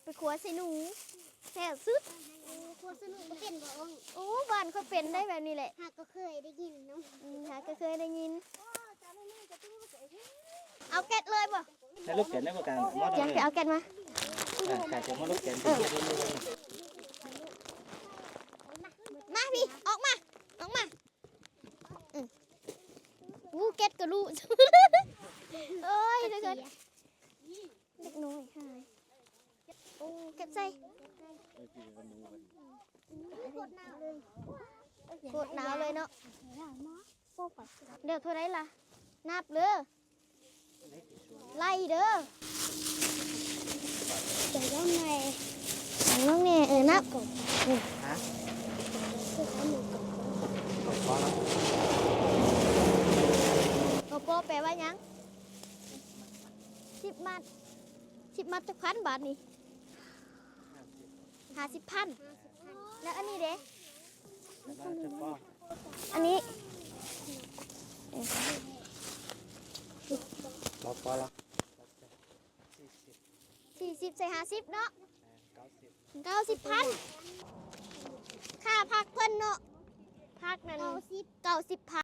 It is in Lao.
ໄປຂົ້ວໃສ່ໜູ ແຊບສຸດ. ໂອ້ ຂົ້ວໃສ່ໜູກໍເປັນບໍ່? ໂອ້ ບ້ານຂ້ອຍເປັນໄດ໋ແບບນີ້ແຫຼະ. ຫາກໍເຄີຍໄດ້ຍິນເນາະ. ອືມ ຫາກໍເຄີຍໄດ້ຍິນ. ເອົາແກັດເລີຍບໍ່? ໃຫ້ລູກແກນໄດ້ບໍ່ການ? ກຽມໄປເອົາແກັດມາ. ອ່າ ການຈະມາລູກແກນ. ເອີ ມາພີ່ ອອກມາ ອອກມາ. ອືມ ອູ້ ແກັດກໍຮູ້. ໂອ້ຍ ເດັກນ້ອຍຫາຍ. ໂອ້ ເກັບໃສ່. ໂຄດໜາວເລີຍເນາະ. ແລ້ວເທົ່າໃດລະ? ນັບເດີ. ໄລ່ເດີ. ເດີ ເດີ ເດີ ເອີ ນັບ. ຮະ? ກປ ແປວ່າຫຍັງ? ສິບມັດ. ສິບມັດຈັກພັນບາດນີ້? ຫ້າສິບພັນ. ແລ້ວອັນນີ້ເດ? ອັນນີ້ ບໍ່ພໍລະ ສີ່ສິບໃສ່ຫ້າສິບເນາະ. ເກົ້າສິບ ເກົ້າສິບພັນ. ຄ່າຜັກເພິ່ນເນາະ ຜັກນັ້ນ ເກົ້າສິບ ເກົ້າສິບພັນ.